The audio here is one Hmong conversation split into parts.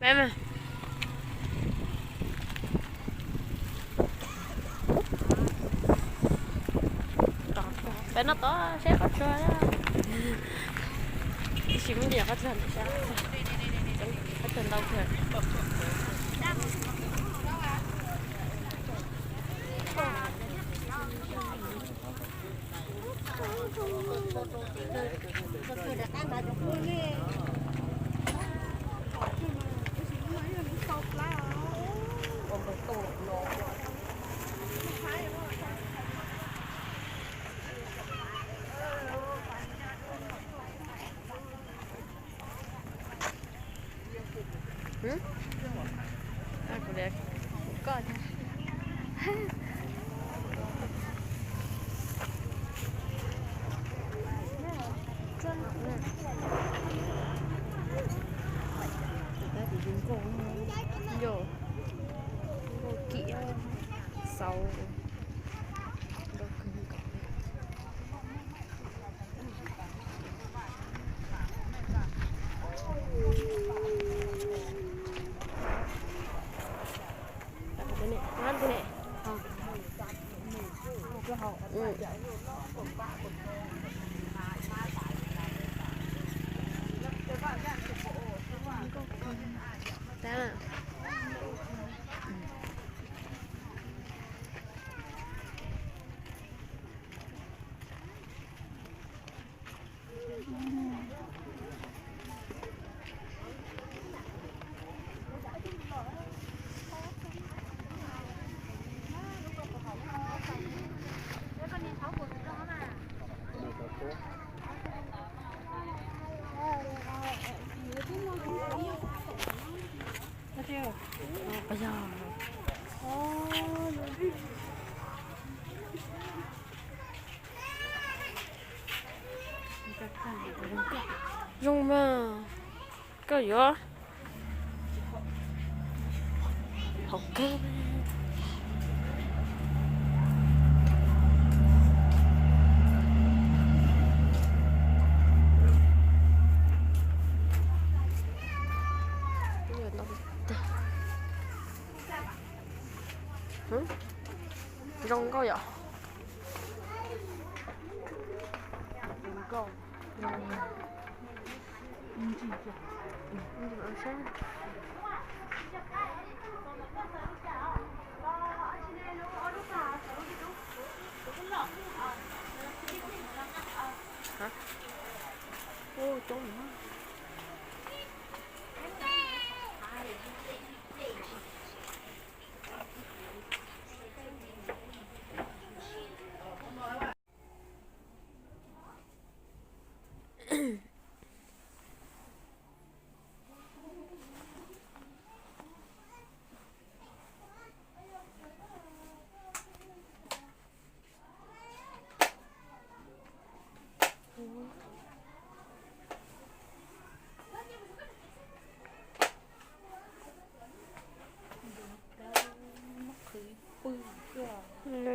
Peb mas, peb noj tod seb qhov tsua. Tab sis muaj ntsis qhov tsua, qhov tsua ntau kawg. Kuv li kuv koj thiab. Yog, kim xauv. Zoo mas, koj yuav. Hauv kawg. Zoo nkauj yom. Hab, coob.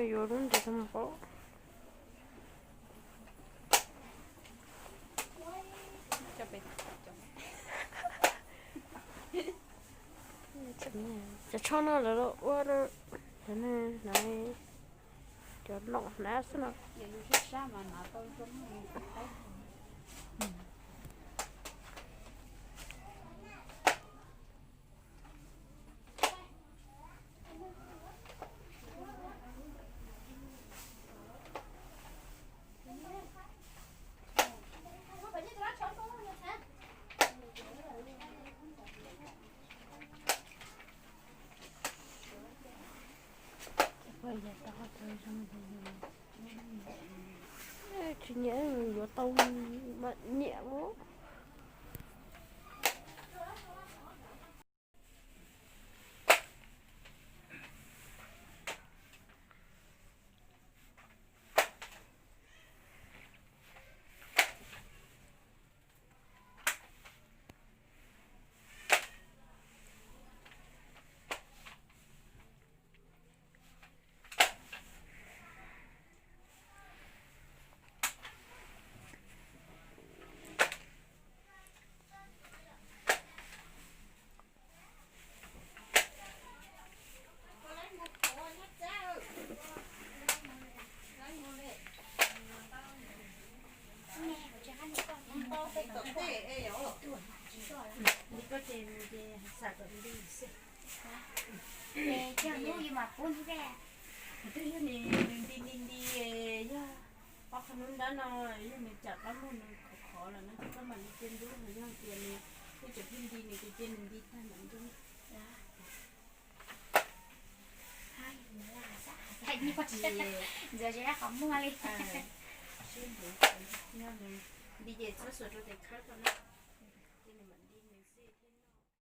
Yuav lub ntiav tau mus pab. Cov tsho no lawv los ua, lawv, cov nom hnav xwb no. Tsis nyiam yuav tau mas nyiam ua. Kuv twb yog nws nti nti nti, yog ob qho hnub nrab no, yog nws tsam qab muag nws khov khov los no ces koj mam li cia ntub, yog tias nws twb tseem pheej nti nws ces cia nws nti tag mam ntub. Ntxuav zeb qhov muag li. Sib nti, nti ces txhob xuas rau tes khawb ko na.